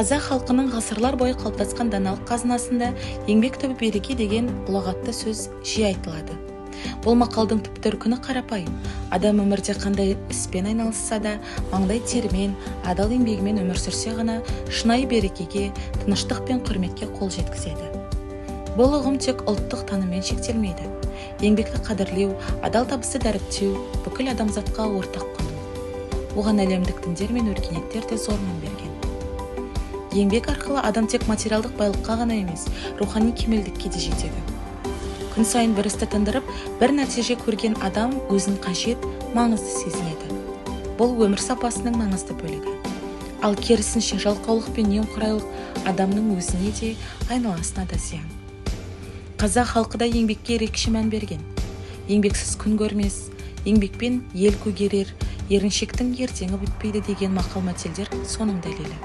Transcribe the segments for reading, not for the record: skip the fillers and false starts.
Қазақ халқының ғасырлар бойы қалыптасқан даналық қазынасында еңбек түбі береке деген ұлағатты сөз жиі айтылады. Бұл мақалдың түп төркіні қарапайым. Адам өмірде қандай іспен айналысса да, маңдай терімен, адал еңбегімен өмір сүрсе ғана шынайы берекеге, тыныштық пен құрметке қол жеткізеді. Бұл ұғым тек ұлттық таныммен шектелмейді. Еңбекті қадірлеу, адал табысты дәріптеу бүкіл адамзатқа ортақ құндылық. Оған әлемдік діндер мен өркениеттер де зор мән берген. Еңбек арқылы адам тек материалдық байлыққа ғана емес, рухани кемелдікке де жетеді. Күн сайын бір істі тындырып, бір нәтиже көрген адам өзін қажет, маңызды сезінеді. Бұл өмір сапасының маңызды бөлігі. Ал керісінше жалқаулық пен немқұрайлық адамның өзіне де, айналасына да зиян. Қазақ халқы да еңбекке ерекше мән берген. Еңбексіз күн көрмес, еңбекпен ел көгерер, еріншектің ертеңі бітпейді деген мақал-мәтелдер соның дәлелі.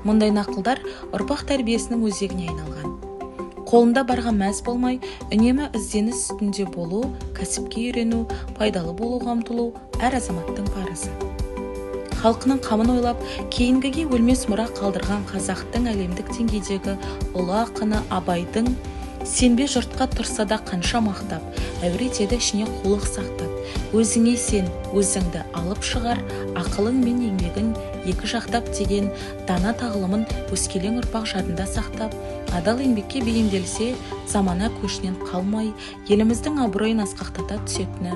Мұндай нақылдар ұрпақ тәрбиесінің өзегіне айналған. Қолында барға мәз болмай, үнемі ізденіс үстінде болу, кәсіпке үйрену, пайдалы болуға ұмтылу әр азаматтың парызы. Халқының қамын ойлап, кейінгіге өлмес мұра қалдырған қазақтың әлемдік деңгейдегі ұлы ақыны Абайдың «Сенбе жұртқа тұрса да қанша мақтап, әуре етеді ішіне қулық сақтап, өзіңе сен, өзіңді алып шығар, ақылың мен еңбегің екі жақтап» деген дана тағылымын өскелең ұрпақ жадында сақтап, адал еңбекке бейімделсе, замана көшінен қалмай, еліміздің абыройын асқақтата түсетіні